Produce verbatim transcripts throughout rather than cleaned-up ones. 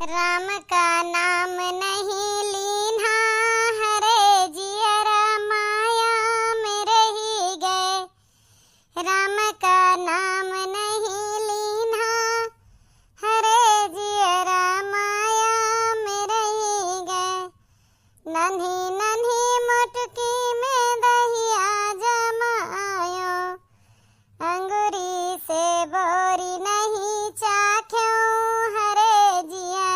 राम का नाम नहीं लीन्हा, हरे जियरा माया में रही गए। राम का नाम नहीं लीन्हा, हरे जियरा माया में रही गए। नन्ही नन्ही मुटकी में दहिया जमायो, अंगुरी से बोरी नहीं चाख्यो, हरे जियरा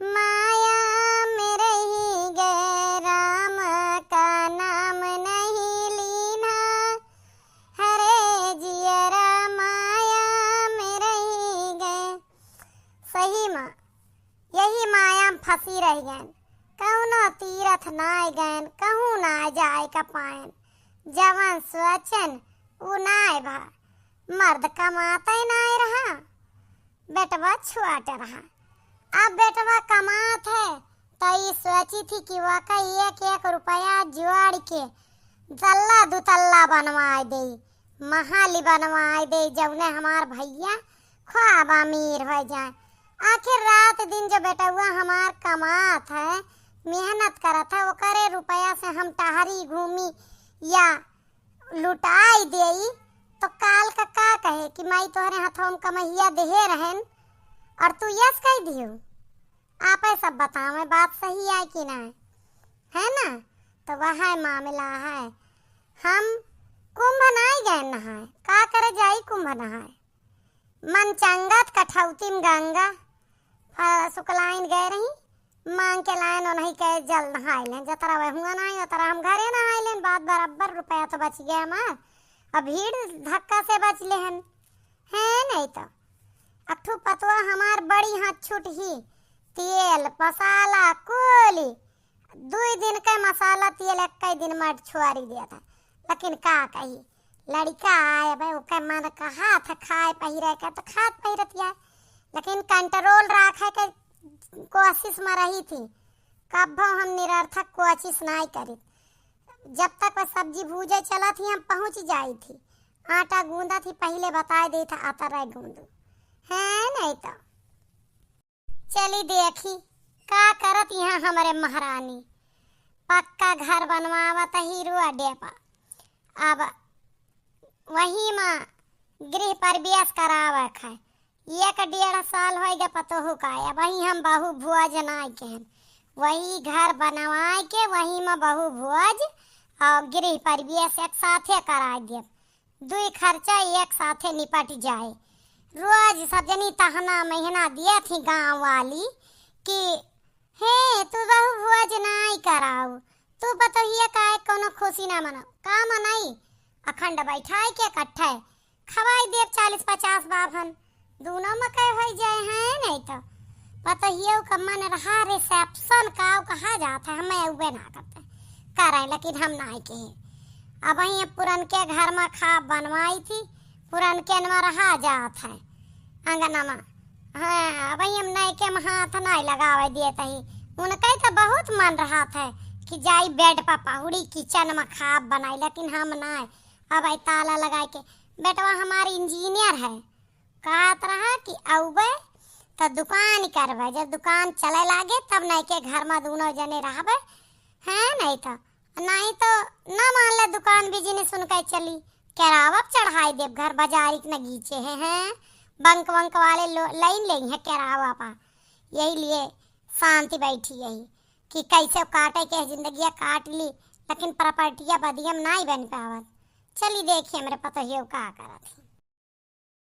माया में रही गए। राम का नाम नहीं लीन्हा, हरे जियरा माया में रही गए। सही मा, यही माया में फँसी रहि गएन। कउनो तीरथ नाय गएन, कहूँ नाय जाए का पाएन। जवन सोचेन, उ नाय भा। मर्द कमातै नाय रहा, बेटवा छुआटे रहा। अब बेटवा कमात है, त ई सोची थी कि वका एक एक रुपया जोड़ि के तल्ला दुतल्ला बनवाए देई, महल बनवाए देई, जउने हमार भइया खूब अमीर होइ जाए। आखिर रात दिन जो बेटउआ हमार कमात है, मेहनत करत है, ओकरे रुपया से हम टहरी घूमी या लुटाई देई, तो काल का का कहे कि माई तोहरे हथवा में कमहिया देहे रहेन और तू यस कहि दियो। आपै सब बतावे, बात सही आय कि नाय, है ना? तो वहै मामला है। हम कुंभ नाय गए नहाए, का करे जाई कुंभ नहाए? मन चंगत कठौती में गंगा, आ, सुकलाइन गए रही, मांग के लाएन, ओनही के जल नहाए लेन। जतरा वह हुआ नाय, ओतरा हम घरे नहाए लेन। बात बराबर, रुपया तो बचि गए हमार, अब भीड़ धक्का से बचि लेहन, है नहीं तो। अठू पतवा हमार बड़ी हाथ छूट ही, तेल, मसाला, कुली, दुइ दिन के मसाला तेल एक्कै दिन में छोड़ि दिया था। लेकिन का कही, लड़िका आए, अब ओके मन कहा था खाए पहिरे के, तो खात पहिरत है, लेकिन control राखे के कोशिश में रही थी। कब्बो हम निरर्थक कोशिश नाय करी। जब तक वह सब्जी भूजे चला थी, हम पहुँच जाई थी। आटा गूंदा थी, पहिले बताए दे था, "अतरै गूंदू।" है नहीं तो। चली देखी, का करत यहाँ हमरे महारानी। पक्का घर बनवावत ही रोडे पा। अब वही मा गृह प्रवेश करावक है। एक डेढ़ साल होइ गए पतोहू का, अब वही हम बहू भोज नाय के हैं। वही घर बनवाए के वही मा बहू भोज और गृह प्रवेश एक साथे कराए देब। दुई खर्चा एक साथे निपट जाए। रोज सब जनी तहना महीना दिया थी गाँव वाली कि हे, तू बहू भोज नाई कराऊ, तू पतोहिया काहे कौनो खुशी ना मनाऊ। का मनाई? अखंड बैठाए के इकट्ठे खवाई देब चालीस पचास बाभन, दूनो में कहे होई जाए हैं, नहीं तो। पतोहियो का मन रहा reception का कहा जात है, हमें उबे ना करते, करे, लेकिन हम नाई के। अब वही पुरनके घर में खा बनवाई थी, पुरनके में रहा जात है अंगना में। हाँ, अब हम नयके में हाथ नाई लगावे दिए तही। उनके तो बहुत मन रहत है कि जाई bed पर पहुड़ी, kitchen में खाब बनाई, लेकिन हम नाई। अब आई ताला लगाए के, बेटवा हमार engineer है, कहत रहा कि अउबे तो दुकान करबे, जब दुकान चले लागे तब नयके घर में दूनो जने रहबे, हैं, नहीं तो, नहीं तो ना मान ले दुकान business उनका चली, केरावा चढ़ाई देब, घर बाजारी के नगीचे है, हैं, bank वंक वाले लो-, लाइन लेई है केरावा पा। यही लिए शांति बैठी यही कि कैसे काटे के जिंदगिया काट ली, लेकिन प्रॉपर्टिया बदियम नाई बन पावत। चली देखी हमरे पतोहियो का करत है।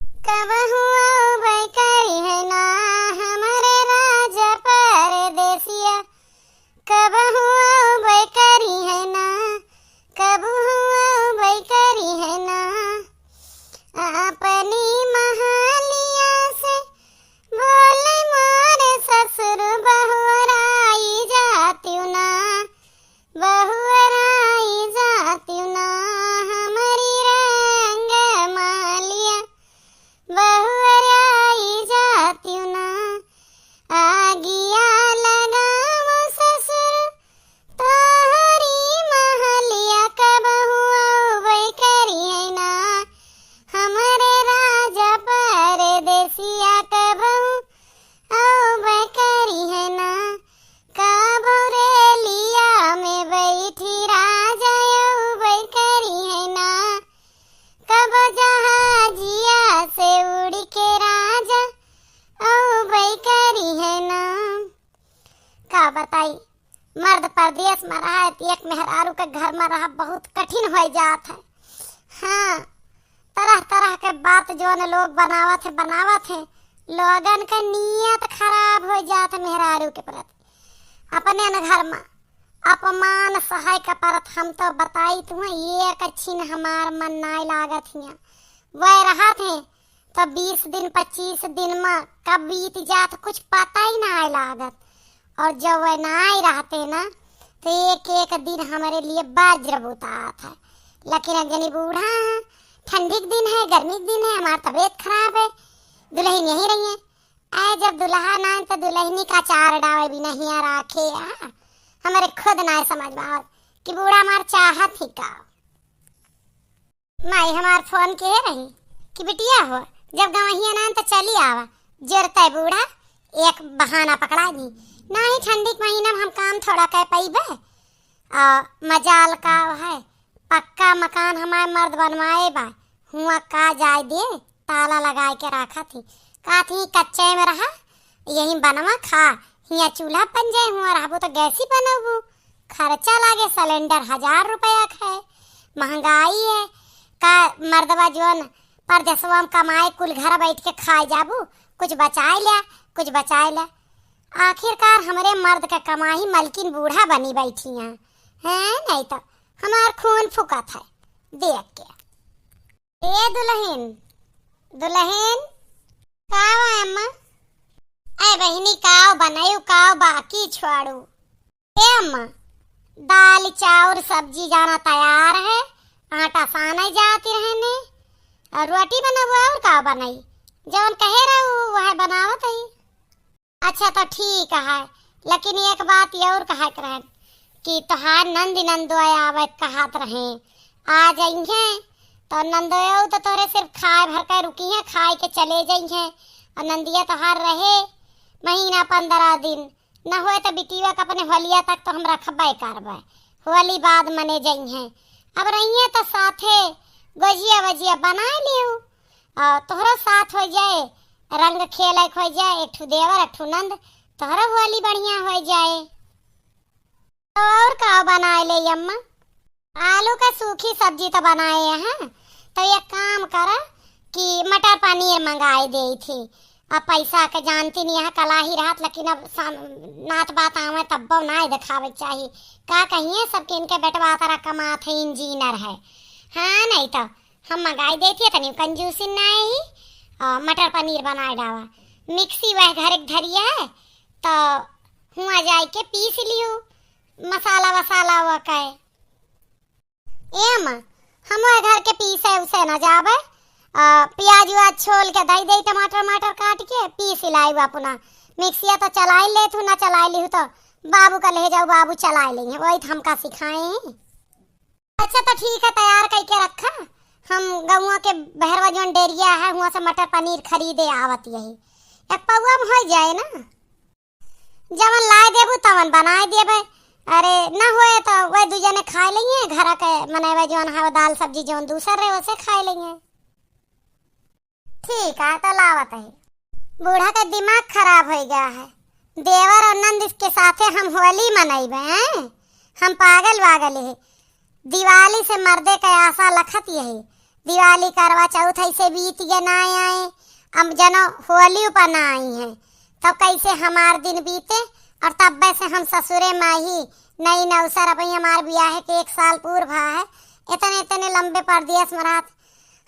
कबहू अउबै करी है ना हमरे राजा परदेसिया, कबहू अउबै करी है ना, कबहू अउबै करी है ना। अपनी महलिया से बोले मोर ससुर बहुराई जातिउ ना, बहुराई जातिउ ना हमरी रंग मालिया, बहुराई जातिउ ना। बताई, मर्द परदेस मा रहा है, तो एक मेहरारू के घर मा रहा बहुत कठिन होइ जात है। हाँ, तरह तरह के बात जौन लोग बनावत है, बनावत है, लोगन के नीयत खराब होइ जात है मेहरारू के प्रति। अपने न घर मा अपमान सहै का परत, हम तो बताई तुहैं, एक छिन हमार मन नाय लागत हियाँ। वह रहत है तो बीस दिन, पच्चीस दिन मा कब बीत जात, कुछ पता ही नाय लागत। और जब वह नाय रहते ना, तो एक एक दिन हमरे लिए वज्र बुतात है। लेकिन अब जनी बूढ़ा है, ठंडी के दिन है, गर्मी के दिन है, हमार तबीयत खराब है, दुलहिन यहीं रही है। आए जब दुलहा नाय तो दुलहिनी का चार डावे भी नहीं आ राखे आ। हमरे खुद नाय समझ में आवत कि बूढ़ा हमार चाहत ही का। माई हमार फोन किहे रही कि बिटिया हो, जब गवहिया नाय तो चली आवा, जरते बूढ़ा एक बहाना पकड़ा दी। नाही ठंडी के महीना में हम काम थोड़ा कह पइबे। आ मजाल का है, पक्का मकान हमार मर्द बनवाए बा, हुआँ का जाए दे, ताला लगाए के राखत ही। कहत ही कच्चे में रहा, यहीं बनवा खा, हियाँ चूल्हा बन जाए, हुआँ रहबो तो गैसी बनबू, खर्चा लागे, सिलेंडर हजार रुपया क है, महंगाई है। का मर्दवा जौन परदेसवा में कमाए, कुल घर बैठ के खाए जाबू, कुछ बचाए ल्या, कुछ बचाए ल्या। आखिरकार हमरे मर्द के कमाई मलकिन बूढ़ा बनी बैठी हैं, हैं? नहीं तो हमार खून फुकत है देख के। ए दुलहिन, दुलहिन, काव अम्मा? ए बहिनी, काव बनायू, काव बाकी छोड़ू? ए अम्मा, दाल, चाउर, सब्जी जाना तैयार है, आटा साने जाती रहने, और रोटी बनाबू और का बनाई? जौन कहे रहू वह बनावत ही। अच्छा तो ठीक है, लेकिन एक बात ये और कहे के रहन कि तोहार नंद नंदोय आवे कहत रहे, आ जइहें तो नंदोय तो तोरे सिर्फ खाए भर के रुकी हैं, खाए के चले जइहें। और नंदिया तोहार रहे महीना पंद्रह दिन, न होए तो बिटिया के अपने होलिया तक तो हम रखबे करबे, होली बाद मने जइहें। अब रहिए तो साथे गोजिया वजिया बनाए लियो, और तोहरो साथ हो जाए, रंग खेले हो जाए, एक ठू देवर एक ठू नंद, तोहरो होली बढ़िया हो जाए। तो और का बनाए ले अम्मा? आलू का सूखी सब्जी तो बनाए हैं, तो एक काम कर कि मटर पनीर मंगाए दे थी। अब पैसा के जानती नहीं है, कलाही रहत, लेकिन अब साम-, नात बात आवे तब्बो नाय देखावे के चाही। का कहिए सबके इनके बेटवा तरह कमात है, इंजीनियर है। हाँ, नहीं तो हम मंगाए देती है, तनी कंजूसी नाय ही। आ, मटर पनीर बनाए डावा, मिक्सी वह घर एक धरिया है, तो हुआ जाए के पीस लियो मसाला वसाला हुआ का है। ए अम्मा, हम ओए घर के पीसे उसे न जाबे। आ, प्याज उआज छोल के दई दई, टमाटर वमाटर काट के पीस लाई अपना। मिक्सिया तो चलाई ले तू, ना चलाई ली तो बाबू का ले जाऊ, बाबू चलाई लेंगे, वही तो हमका सिखाए हैं। अच्छा तो ठीक है, तैयार करके रखा, हम गौवा के बहरवा जौन डेरिया है, हुआं से मटर पनीर खरीदे आवत यही, एक पौआ में हो जाए ना। जवन लाए देबू तवन बनाए देबे। अरे, न होए तो वह दू जने खाए लेंगे, घर के मनई जवन हवे दाल सब्जी जवन दूसर रहे, उसे खाए लेंगे। ठीक है, तो लावत है। बूढ़ा का दिमाग खराब हो गया है। देवर और नंद के साथे हम होली मनइबे, हैं? हम पागल वागल है। दिवाली से मर्दे के आशा लखत यही, दिवाली करवा चौथ ऐसे बीत गए ना आए, अब जनो होली पर ना आई हैं, तब कैसे हमार दिन बीते? और तब्बे से हम ससुरे माही नई नौसर, अब हमार बियाह के एक साल पूर भा है, इतने इतने लंबे परदेस में रहत।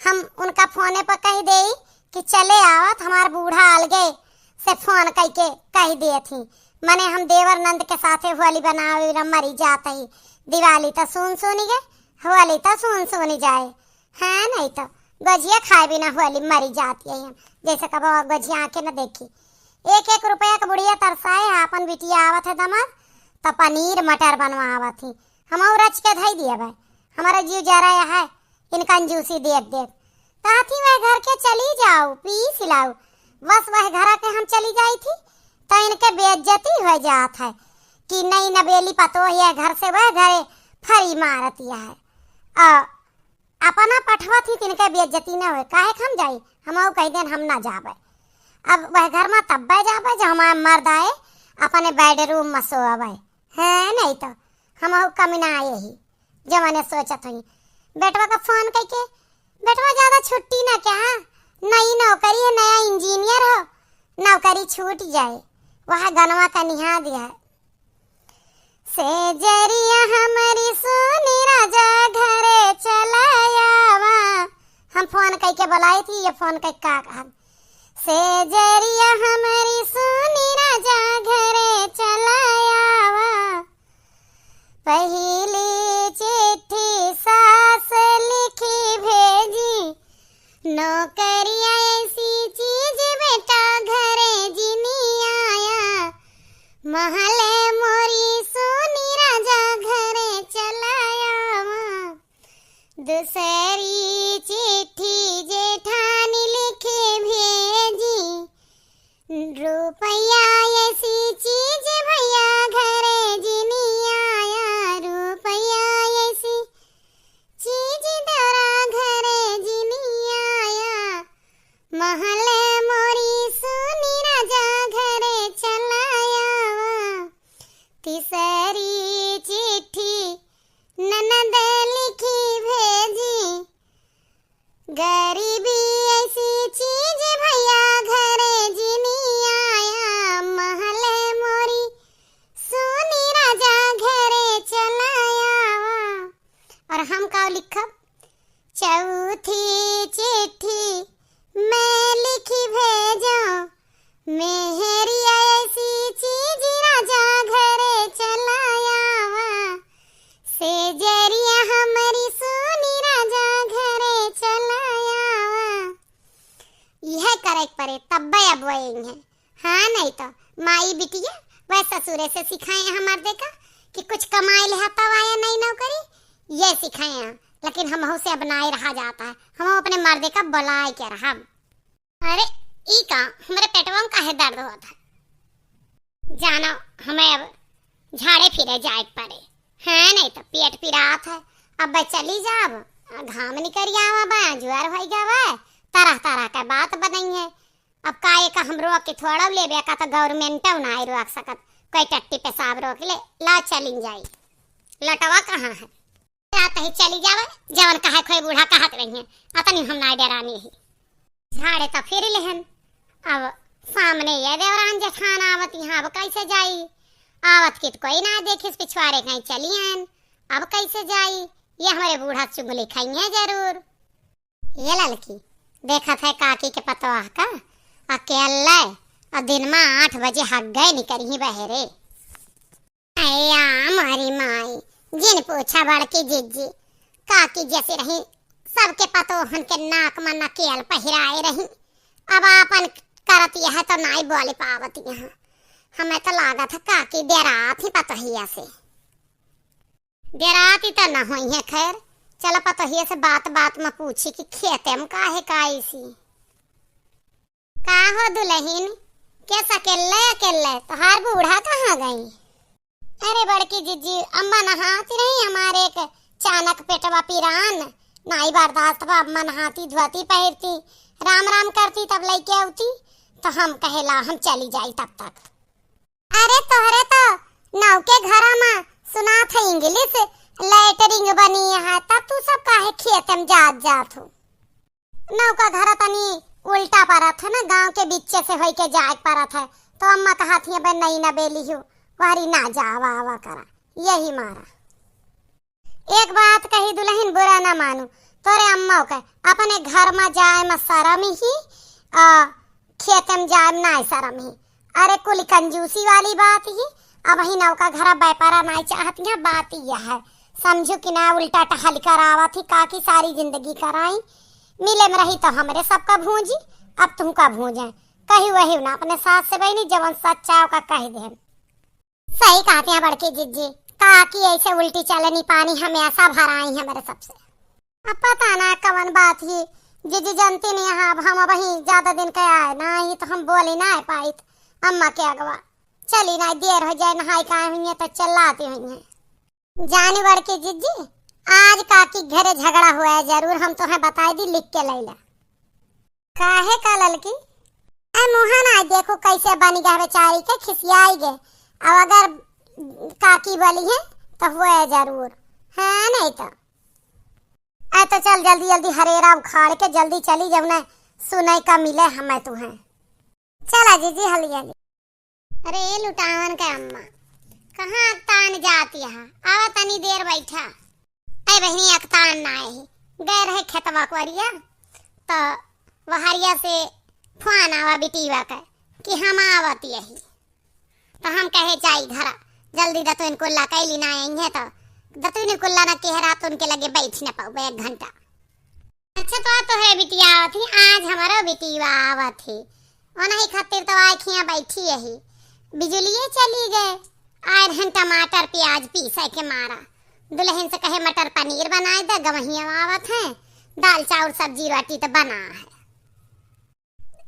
हम उनका फोने पर कह देई कि चले आवत, हमार बूढ़ा अलगे से फोन कइके कह देत ही, मने हम देवर नंद के साथे होली बनावे ला मरी जात ही। दिवाली तो सुन सुन गए, होली तो सुन सुन जाए। हाँ, नहीं तो गोझिया खाए बिना होली मरी जात ही हम, जैसे कबो गोझिया आके न देखी। एक एक रुपया के बुढ़िया तरसाए है, अपन बिटिया आवत है दमाद, तो पनीर मटर बनवावत ही, हम रच के धई दिया भाई। हमारा जीव जरा है इन कंजूसी देख देख। कहती वह घर के चली जाओ, पीस लाओ, बस वह घर के हम चली जाई थी, तो इनके बेइज्जती हो जात है कि नई नबेली पतो यह घर से वह घरे फरी मारती है। आ, अपना पठवा थी, तिनके बेइज्जती न होए, काहे के हम जाई? हम कह देन हम ना जाबे। अब वह घर में तब्बे जाबे जब हमार मर्द आए, अपने bedroom में सोवै। हैं, नहीं तो हमहू कमी ना आए ही, जवने सोचत हई। बेटवा का फोन कइके, बेटवा ज्यादा छुट्टी ना क्या, नई नौकरी है, नया engineer हो, नौकरी छूट जाए, वह गनवा का निहा दिया है। सेजरिया हमरी सुनी राजा घरे चला आवा। हम फोन कइके बोलाई थी, ये फोन कइके का कहन, सेजरिया हमरी सुनी राजा घरे चला आवा। पहिली चिट्ठी सास लिखी भेजी, नौकरिया ऐसी चीज बेटा घरे जिनी आया। महले मोरी सुनी राजा घरे चला आवा। दूसरी चिट्ठी जेठानी लिखे भेजी, रुपया ऐसी चीज भैया घरे जिनी आया, रुपया ऐसी चीज देवरा घरे जिनी आया, महले मोरी सुनी राजा घरे चला आवा। तीसरी चिट्ठी ननद लिखी भेजी, गरीबी ऐसी चीज भैया घरे जिनी आया, महले मोरी सुनी राजा घरे चला आवा। और हम का लिखब? चौथी चिट्ठी मैं लिखी भेजो, मेहरिया ऐसी चीज राजा घरे चला आवा। सेजरिया हमरी सुनी राजा घरे चला आवा। यह करे के परे तब्बे अब वही है। हाँ, नहीं तो माई बिटिया वह ससुरे से सिखाए हैं मर्दे का कि कुछ कमाई ले तब आया नई नौकरी, ये सिखाए हैं। लेकिन हमहू से अब नाई रहा जाता है, हम अपने मर्दे का बुलाए के रहब। अरे, ई का हमरे पेटवा में काहे दर्द होत है? जानो, हमें अब झाड़े फिरे जाए के पड़े। हाँ, नहीं तो पेट पिरात है। अब चली जाब, घाम निकल आवा बा, जुआर होई गवा, तरह तरह के बात बनई है। अब का एक हम रोक के थोड़ा लेबे का, तो government ना रोक सकत, कोई टट्टी पेशाब रोक ले, ला चलिन जाई। लटवा कहाँ है? रात ही चली जावे, जवन कहे खोई बूढ़ा कहत रही हैं, अतनी हम ना डेरानी ही। झाड़े तो फिर लेहन, अब सामने ये देवरान जेठान आवत यहाँ, अब कैसे जाई? आवत की तो कोई ना देखिस, पिछवाड़े कहीं चली आयन, अब कैसे जाई? ये हमारे बूढ़ा चुगली खाई है जरूर। ये ललकी, देखत है काकी के पतवाह का, अकेले, और दिन में आठ बजे हग्गे निकरी बहरे। अया मोरी माई, जिन पूछा बड़की जिज्जी, काकी जैसी रही, सबके पतोहन के नाक में नकेल पहिराए रही। अब आपन करत यह तो नाई बोली पावत यहाँ। हमें तो लागत है काकी डेरात ही पतोहिया से। डेराती तो न होई है, खैर, चला पतोहिया से बात बात में पूछी कि खेते में काहे का ऐसी। का हो दुलहिन, के अकेल्ले अकेल्ले तोहार बूढ़ा कहाँ गई? अरे बड़की जिज्जी, अम्मा नहाती रही, हमारे एक चानक पेटवा पिरान, नाई बर्दाश्त बा, अम्मा नहाती धोती पहिरती, राम राम करती, तब लइके आवती, तो हम कहेला हम चली जाई तब तक। अरे तोहरे तो नौके घरा मा सुनात है English lettering बनी है, तब तू सब काहे खेत में जात जात हो? नौका घरा तनी उल्टा परत है ना, गांव के बीचे से होई के जाए परत है, तो अम्मा कहत ही, "अबे नई ना बेली हो, वहरी ना जावा आवा करा, यही मारा।" एक बात कही दुलहिन, बुरा ना मानू, तोरे अम्मा के अपने घर मा जाए मा शरम ही, आ, खेते में जाए में नाई शरम ही। अरे कुल कंजूसी वाली बात ही। अब ही नौका घरा व्यापारा नाई चाहत ही, बात यह है। समझू कि ना उल्टा टहल करावत ही, काकी सारी जिंदगी कराई। मिले में रही तो हमरे सबका भूंजी, अब तुमका भूंजे। कही वही ना अपने सास से बहनी, जवन सच्चा ओका कह दे। सही कहती हैं बड़की जिज्जी, काकी ऐसे उल्टी चलनी पानी हमेशा भराई है मेरे सबसे। अब पता ना कवन बात ही, जिज्जी जानती नहीं है, अब हम वहीं ज्यादा दिन के आए ना ही तो हम बोली ना पाइत अम्मा के अगवा। चली ना, देर हो जाए, नहाई का हुई है तो चिल्लाती हुई है। जानी बड़की जिज्जी, आज काकी घरे झगड़ा हुआ है जरूर, हम तोहे बताई दी, लिख के लैला। काहे का ललकी? ए, मुँह ना देखो कैसे बनी गए बेचारी के, खिसियाई गए। अब अगर काकी बोली है तो हुए जरूर, हाँ नहीं तो। ए तो चल जल्दी जल्दी हरेरा उखाड़ के जल्दी चली, जब न सुनई का मिले हमें तुहें। चला जीजी हली हली। अरे लुटावन के अम्मा, कहाँ अकतान जात यहाँ? आवा तनी देर बैठा। ए बहिनी अकतान ना है, गए रहे खेतवा कोरिया, तो वहरिया से फोन आवा बिटीवा के कि हम आवत यही। तो हम कहे जाई घरा, जल्दी दतुइन कुल्ला कैली ना आई है, तो दतुइन कुल्ला ना कह रहा तो उनके लगे बैठ न पाऊबे एक घंटा। अच्छा तो तोहरे बिटिया आवत ही, आज हमारो बिटिया आवत ही, ओनही खातिर तो आए खिया बैठी यही। बिजुलिये चली गए, आए रहन टमाटर प्याज पीसे के मारा। दुलहिन से कहे मटर पनीर बनाए दे, गवहिया आवत है, दाल चाउर सब्जी रोटी तो बना है।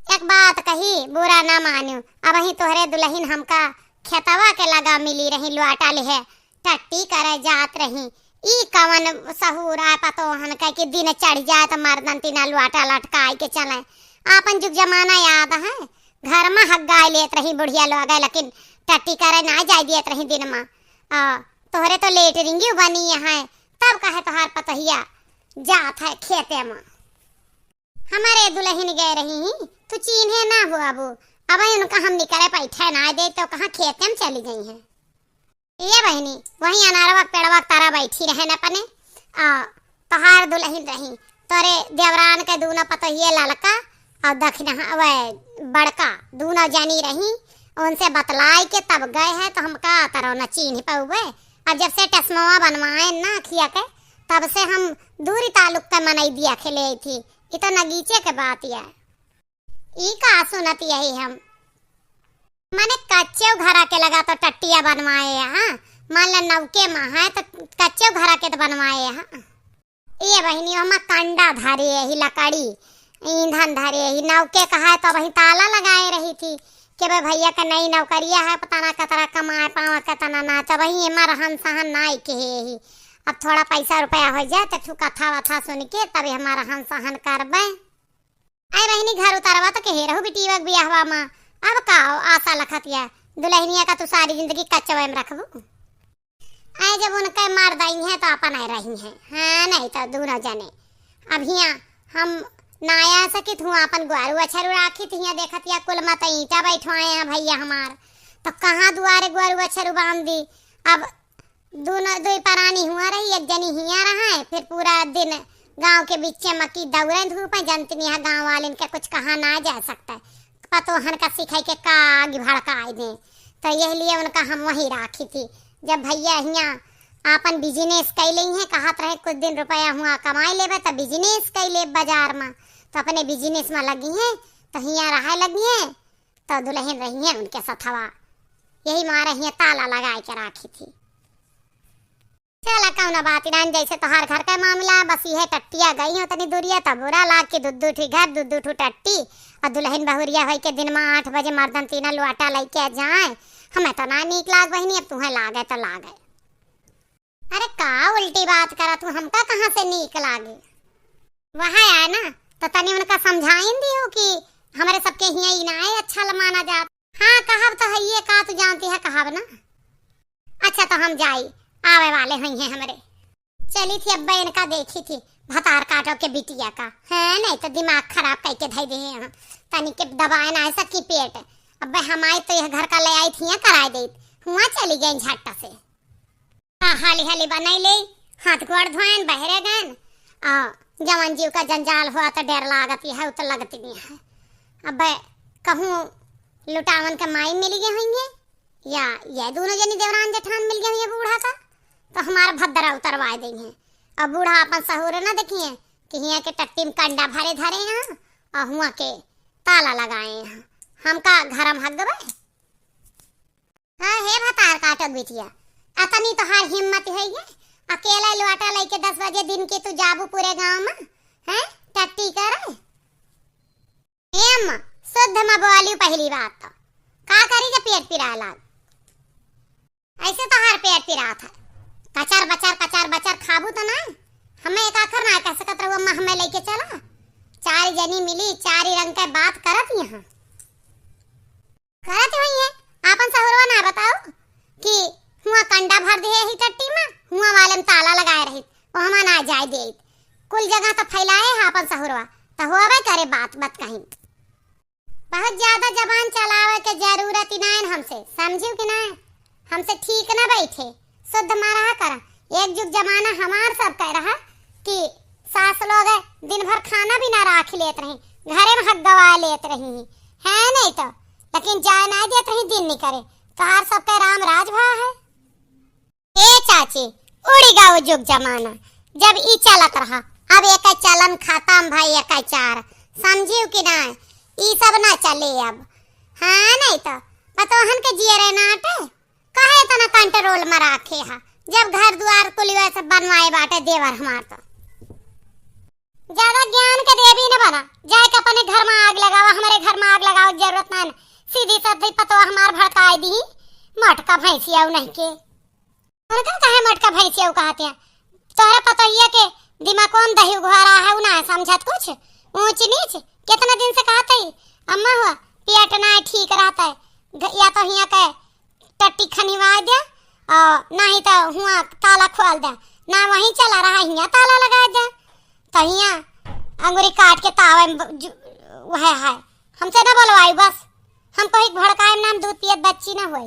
एक बात कही, बुरा ना मानियो, अबहीं तोहरे दुलहिन हमका खेतवा के लगा मिली रही, लुआटा लिहे टट्टी करे जात रही। ई कवन सहूर आए पतोहन के कि दिन चढ़ जाए तो मर्दन तीना लुआटा लटकाई के चले। आपन जुग जमाना याद है, घर में हग्गाई लेत रही बुढ़िया लोग, लेकिन टट्टी करे ना जाए देत रही दिन में। आ, तोहरे तो लेटरिंग बनी है, तब कहे तोहार पतोहिया जात है खेते में। हमारे दुलहिन गए रही ही, तू चीन्हे ना हो अबू। अब उनका हम निकरे पैठे ना दे तो कहाँ खेते में चली गई हैं। ये बहिनी, वही अनारवा के पेड़वा के तारा बैठी रहे न अपने, आ, तोहार दुलहिन रही, तोरे देवरान के दूनो पतोहिए ललका और दखिनहा, वह बड़का दूनो जनी रही, उनसे बतलाई के तब गए है तो हमका तरह न चीन्ह पउबे। अब जब से टसमवा बनवाए ना खिया के, तब से हम दूरी ताल्लुक के मनई दिया खेले थी। ई तो नगीचे के बात या। ई का सुनत यही हम? माने कच्चे घरा के लगा तो टट्टिया बनवाए हैं, हाँ? मान ला नौके में है तो कच्चे घरा के तो बनवाए हैं, हाँ? ये बहिनी, हम कंडा धरे यही लकड़ी, ईंधन धरे यही नौके कहा है तो वही ताला लगाए रही थी कि भाई भैया का नई नौकरिया है, पता ना कतरा कमाए पावा कतना ना, तो वही हमार रहन सहन नाई के है यही। अब थोड़ा पैसा रुपया हो जाए तो ठू कथा वथा सुन के तब हमार रहन सहन करबे। आए बहिनी, घर उतारवा तो कहे रहू बिटिया के बियाहवा में, अब का हो आशा लखतिया, दुलहिनिया का तू सारी जिंदगी कचवे में रखबू? आए जब उनके मर दई है तो अपन आए रही है, हाँ, नहीं तो दूनो जने। अब हियाँ हम ना आ सकित हूँ, अपन ग्वारू अछरू राखित हियाँ देखतिया कुल मत ईंटा बैठवाए हैं भैया हमार, तो कहाँ दुआरे ग्वारू अछरू बांध दी? अब दूनो, दुई परानी हुआ रही, एक जनी हिया रहा है, फिर पूरा दिन गांव के बीचे में की दौड़े धूपे, जनतनी है गांव वालिन के कुछ कहा ना जा सकता है। पतोहन का सिखाई के का आग भड़काई दे, तो यह लिए उनका हम वहीं राखी थी। जब भैया हिया आपन बिजनेस कई लेई है, कहत रहे कुछ दिन रुपया हुआ कमाई लेबे तो बिजनेस कई लेब बाजार में, तो अपने बिजनेस में लगी है, तो हिया रहे लगी है। तो दुलहिन रही है उनके सथवा, यही मारे हिया ताला लगाए के राखी थी। चला कौनो बात नान, जैसे तोहार घर का मामला, बस यह टट्टिया गई हो तनी दूरिया, तब बुरा लाग के दू दू ठी घर, दू दू ठू टट्टी, और दुलहिन बहुरिया होई के दिन में आठ बजे मर्दन तीना लुआटा लेके जाए। हमें तो ना नीक लाग बहिनी, अब तुहें लागे तो लागे। अरे का उल्टी बात करा तू, हमका कहाँ से नीक लागे? वह आए ना, तो तनी उनका समझाइन दियो कि हमरे सबके हिया ई ना है अच्छा ल माना जात। हाँ, कहब तो है ये, का तू जानती है, कहब ना। अच्छा, तो हम जाई, आवे वाले हुई हैं हमरे। चली थी अब्बे इनका देखी थी, भतार काटो के बिटिया का, हैं, नहीं तो दिमाग खराब करके धई दे हैं। तनी के दबाए ना ऐसा की पेट, अब्बे हम आई तो यह घर का ले आई थी, कराए दे, हुआ चली गई झट से। आ, हाली हाली बनाई ले, हाथ गोड़ धोएन, बहरे गएन, आ, जवन जीव का जंजाल हुआ तो डर लागत है, उ तो लगत नहीं है। अब्बे कहूँ लुटावन के माई मिल गए होंगे, या ये दोनों जनी देवरान जेठान मिल गए होंगे बूढ़ा का, तो हमारा भद्दरा उतरवा देंगे। अब बूढ़ा अपन सहूर ना देखिए कि हिया के टट्टी में कंडा भरे धरे हैं और हुआ के ताला लगाए हैं। हमका घर में हग गए। हाँ, हे भतार काटो बिटिया, अतनी तोहार हिम्मत है ये? अकेला लुआटा लेके दस बजे दिन के तू जाबू पूरे गांव में, हैं? टट्टी करे? ए अम्मा, शुद्ध में बोलियो पहली बात तो। का करी जब पेट पिराए लाग? ऐसे तोहार पेट पिरात है। कचर बचर, कचर बचर खाबू तो ना? हमें एक आखर ना कह सकत रहू, अम्मा हमें लेके चला। चार जनी मिली, चार ही रंग के बात करत यहाँ। करत हुई है, आपन सहुरवा ना बताओ कि हुआ कंडा भर दिहे ही टट्टी में, हुआ वाले में ताला लगाए रही, वो हमा ना जाए दे। कुल जगह तो फैलाए है आपन सहुरवा, तो होबे करे बात, बात कहीं। बहुत ज्यादा जबान चलावे के जरूरत ही नाइन हमसे, समझियो कि नाइन? हमसे ठीक ना बैठे, शुद्ध मरहा करा। एक जुग जमाना हमार सब कह रहा कि सास लोग दिन भर खाना भी ना राख लेत रही, घरे में हक गवा लेत रही, है नहीं तो। लेकिन जाए ना देत रही दिन निकरे, तोहार सबके राम राज भा है। ए चाची, उड़ी गवा जुग जमाना, जब ई चलत रहा, अब एक चलन खत्म भाई, एक चार, समझियो कि ना, ई सब ना चले अब। हाँ, नहीं तो पतोहन के जियरे नाटे, काहे इतना control में राखे हा, जब घर दुआर कुलियो सब बनवाए बाटे देवर हमार तो। ज्यादा ज्ञान के देवी न बना, जाए के अपने घर में आग लगावा, हमारे घर में आग लगावे के जरूरत ना है। सीधी साधी पतोह हमार भड़काए दी, मटका भैंसिया नहीं के। उनका काहे मटका भैंसिया कहते हैं? तोहरे पतोहिया के दिमाग कौन दही उघारा है, उ ना समझत कुछ। ऊंच नीच, कितना दिन से कहते ही, अम्मा हुआ, पेट ना ठीक रहता है, घ-, या तो हिया के टट्टी खनिवा दे, और नहीं तो हुआ ताला खोल दे, ना वहीं चला रहा, हिया ताला लगा दे, तो हिया अंगुरी काट के तावे में ब-, जु-, वह है, हमसे ना बोलवाई बस, हम कोई भड़काए में ना, हम दूध पियत बच्ची ना हुई।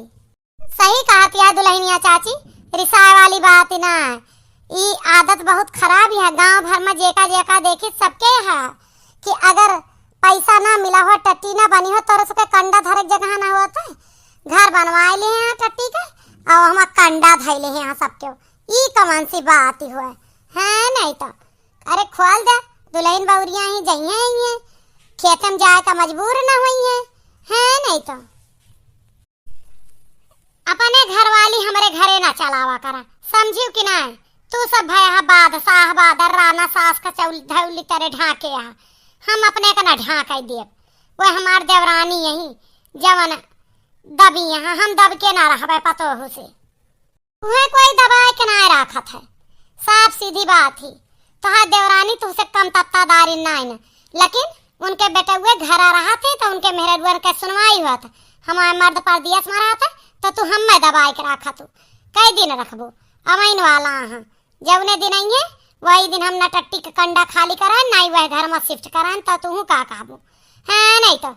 सही कहत या दुल्हनिया चाची, रिसाए वाली बात ही ना है। ई आदत बहुत खराब है, गांव भर में जेका जेका देखी सबके है कि अगर पैसा ना मिला हो, टट्टी ना बनी हो, तोरे सबके कंडा धरे के जगह ना होत है। घर बनवाए ले हैं टट्टी के, और हम कंडा धैले हैं सबके। ई कौन सी बात ही हुआ है, नहीं तो। अरे खोल दे, दुल्हन बहुरिया ही जइहे ही हैं, खेत में जाए का मजबूर ना हुई हैं, है नहीं तो। अपने घरवाली हमरे घरे ना चलावा करा, समझियो कि नाय? तू सब भया बादशाह, बादर, राना, सास का चौल धौली तरे ढाके आ, हम अपने का ना ढाके देब। वह हमार देवरानी यही जवन दबी यहाँ, हम दब के ना रहबे पतोहू से। उहे कोई दबाए के नाय राखत है, साफ सीधी बात ही। तोहार देवरानी तुहसे कम तत्तादारी नाय न, लेकिन उनके बेटउए घरा रहत है तो उनके मेहररुअन के सुनवाई होत। हमार मर्द परदेस में रहत है तो तू हम्मे दबाए के राखत हो। कई दिन रखबो? अवैन वाला अहाँ, जौने दिन अइहे वही दिन हम न टट्टी के कंडा खाली कराए, ना ही वह घर में shift कराए, तो तू का कहबो? हाँ, नहीं तो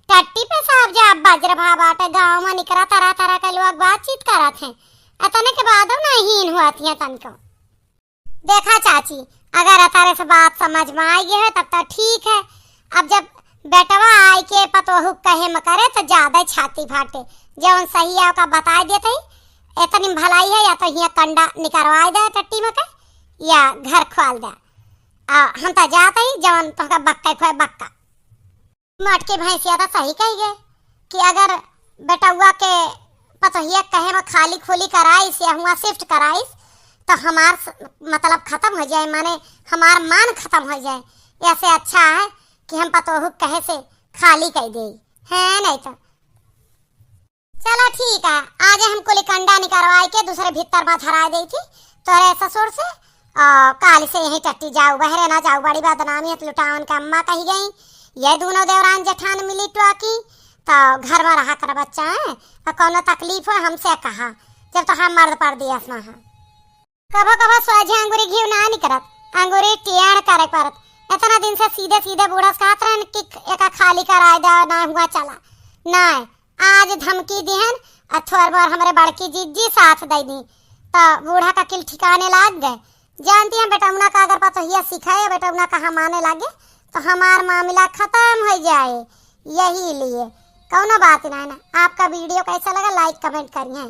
टट्टी पे साहब जा बज्र भा बाटे, गाँव में निकरा तरह तरह के लोग बातचीत करत हैं। अतने के बादो ना हीन हुअत हैं तनिको। देखा चाची, अगर अतरे से बात समझ में आई गई है तब तो ठीक है। अब जब बेटवा आई के पतोहू कहे में करे तो ज्यादा छाती फाटे। जौन सही है ओका बताए देते ही, इतनी भलाई है या तो हियाँ कंडा निकरवाए दे टट्टी में के या घर खोल दे। आ, हम तो जाते ही जौन तोहका बक्का खोए बक्का। मटकी भैंसिया तो सही कही गए कि अगर बेटउआ के पतोहिया कहे में खाली खुली कराइस या हुआ shift कराइस तो हमार स-, मतलब खत्म हो जाए, माने हमार मान खत्म हो जाए। ऐसे अच्छा है कि हम पतोहू कहे से खाली कर दे, है नहीं तो। चला ठीक है, आज हम कुली कंडा निकरवाए के दूसरे भीतर में धरा दे थी तोरे ससुर से। और काल से यहीं टट्टी जाऊ, बहरे ना जाऊ, बड़ी बदनामी है, लुटावन के अम्मा कही गई। ये दोनों देवरान जेठान मिली टुआ की तो घर में रहा कर बच्चा है, और कौनो तकलीफ हो हमसे कहा, जब तो हम मर्द परदेस में हैं। कभो कभो सोझे अंगूरी घी ना निकरत, अंगूरी टेढ़ करे परत। इतना दिन से सीधे सीधे बूढ़ा से कहत रहन कि एका खाली कराए दे, ना हुआ चला, ना आज धमकी दिहन, आ थोर मोर हमरे बड़की जिज्जी साथ दे दी, तो बूढ़ा का किल ठिकाने लाग गए। जानती हैं बेटौना का अगर पतोहिया सिखाए, बेटौना कहाँ माने लागे, तो हमार मामला खत्म हो जाए। यही लिए कौनो बात ना है ना। आपका video कैसा लगा, like comment करिए।